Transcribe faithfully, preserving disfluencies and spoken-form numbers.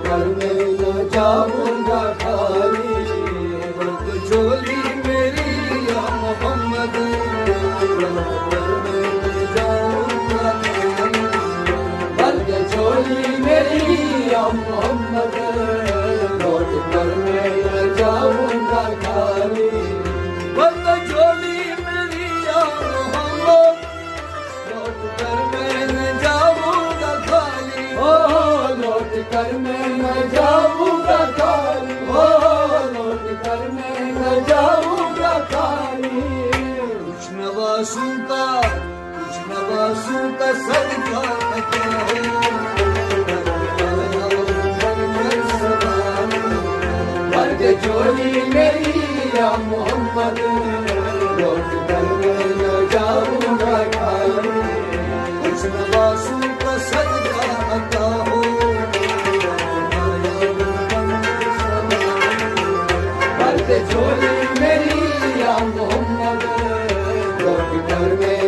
کر میں نہ جاؤں گا خالی، بند جھولی میری یا محمد، بند کر میں نہ جاؤں گا خالی، بند جھولی میری یا محمد، لوٹ کر میں نہ جاؤں گا خالی، بند جھولی میری یا محمد، لوٹ کر میں نہ جاؤں گا خالی، او لوٹ کر میں نہ جاؤں گا خالی، او لوٹ کر میں نہ جاؤں گا خالی۔ کچھ نوازوں کا، کچھ نوازوں کا صدقہ عطا ہو، بند جھولی میری یا محمد، لوٹ کر میں نہ جاؤں گا خالی، کچھ نوازوں کا صدقہ عطا ہو، بند جھولی میری یا محمد، لوٹ کر میں